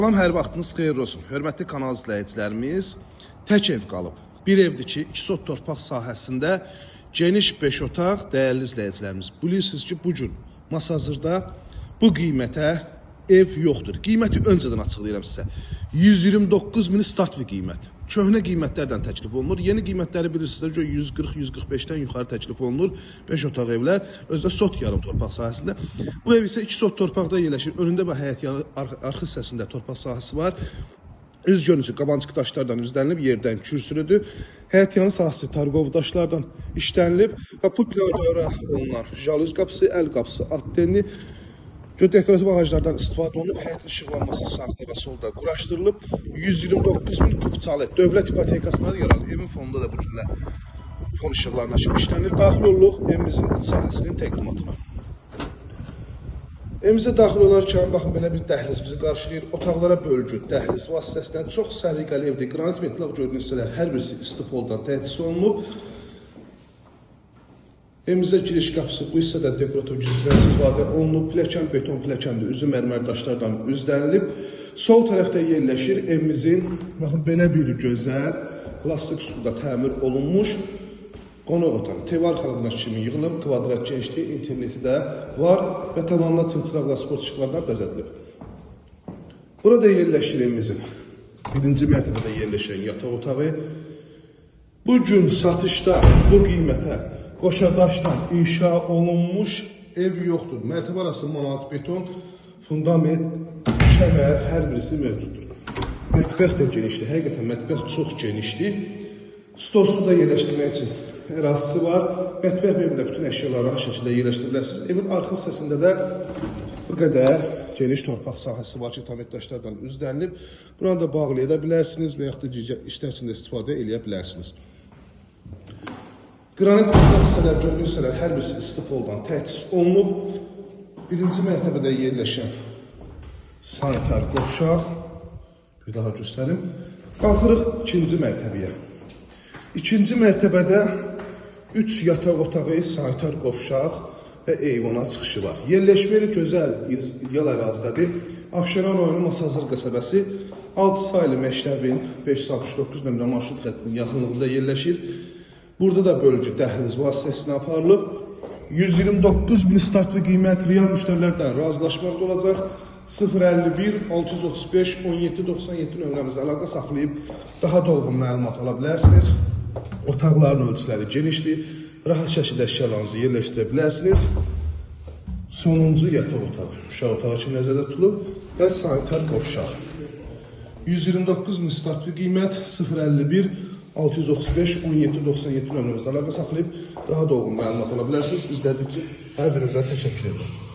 Salam, hər vaxtınız xeyirli olsun. Hörmətli kanal izləyicilərimiz, tək ev qalıb. Bir evdir ki, 2 sot torpaq sahəsində geniş 5 otaq, dəyərli izləyicilərimiz. Bilirsiniz ki, bu gün Masazırda bu qiymətə ev yoxdur. Qiyməti öncədən açıqlayıram sizə. 129 min start bir qiymət. Köhnə qiymətlərdən təklif olunur. Yeni qiymətləri bilirsiniz də 140-145-dən yuxarı təklif olunur. 5 otaq evlər, özü də sot yarım torpaq sahəsində. Bu ev isə 2 sot torpaqda yerləşir. Önündə və həyət yanı arxa hissəsində torpaq sahəsi var. Üz görünüşü qabancıq daşlardan üzlənilib, yerdən kürsülüdür. Həyət yanı sahəsi tarqov daşlardan işlənilib və bu plana olunan jalüz qapısı, əl qapısı, atdenli dekorativ ağaclardan istifadə olunub, həyətin işıqlanması sağda və solda quraşdırılıb. 129 min kupçalı dövlət ipotekasına yararlı evin fonunda da bu cürlə fon işıqlarına kimi işlənilir. Daxil oluruq evimizin iç sahəsinin təqdimatına. Evimizə daxil olarkən baxın belə bir dəhliz bizi qarşılayır. Otaqlara bölgü, dəhliz vasitəsilə çox səliqəli evdir. Qranit metlaq gördüyünüz hissələr hər birisi istifoldan təchiz olunub. Evimizə giriş qapısı bu hissədə dekorativ güzgüdən istifadə olunub. Pilləkən beton pilləkəndir, üzü mərmər daşlardan üzlənilib. Sol tərəfdə yerləşir evimizin baxın belə bir gözəl plastik üsulda təmir olunmuş qonaq otağı. TV arxalığına kimi yığılıb, kvadrat genişliyi, interneti də var və tavanına çılçıraqla sport işıqlardan bəzədilib. Burada yerləşir evimizin birinci mərtəbədə yerləşən yataq otağı. Bu gün satışda bu qiymətə qoşa daşdan inşa olunmuş ev yoxdur. Mərtəbə arası monolit beton, fundament, kəmər hər birisi mövcuddur. Mətbəx də genişdir. Həqiqətən mətbəx çox genişdir. Stolsuz da yerləşdirmək üçün ərazisi var. Mətbəx evində bütün əşyaları rahat şəkildə yerləşdirə bilərsiniz. Evin arxa hissəsində də bu qədər geniş torpaq sahəsi var ki, tamet daşlardan üzlənilib. Buranı da bağlaya da bilərsiniz və yaxud da işlər üçün də istifadə eləyə bilərsiniz. Qranit mətbəx hissələr, gördüyünüz hissələr hər birisi istifoldan təchiz olunub. Birinci mərtəbədə yerləşən sanitar qovşaq. Bir daha göstərim. Qalxırıq ikinci mərtəbəyə. İkinci mərtəbədə 3 yataq otağı, sanitar qovşaq və eyvana çıxışı var. Yerləşmə yeri gözəl, ideal ərazidədir. Abşeron rayonu Masazır qəsəbəsi 6 saylı məktəbin 569 nömrə marşrut xəttinin yaxınlığında yerləşir. Burada da bölgü dəhliz vasitəsilə aparılıb. 129 min startlı qiymət real müştərilərdən razılaşmaq olacaq. 051 635 17 97 nömrəmizə əlaqə saxlayıb daha dolğun məlumat ala bilərsiniz. Otaqların ölçüləri genişdir. Rahat şəkildə əşyalarınızı yerləşdirə bilərsiniz. Sonuncu yataq otağı, uşaq otağı kimi nəzərdə tutulub və sanitar qovşaq. 129 min startlı qiymət 051 635 17 97 nömrəmizə əlaqə saxlayıb daha dolğun məlumat ala bilərsiniz. İzlədiyiniz üçün hər birinizə təşəkkür edirəm.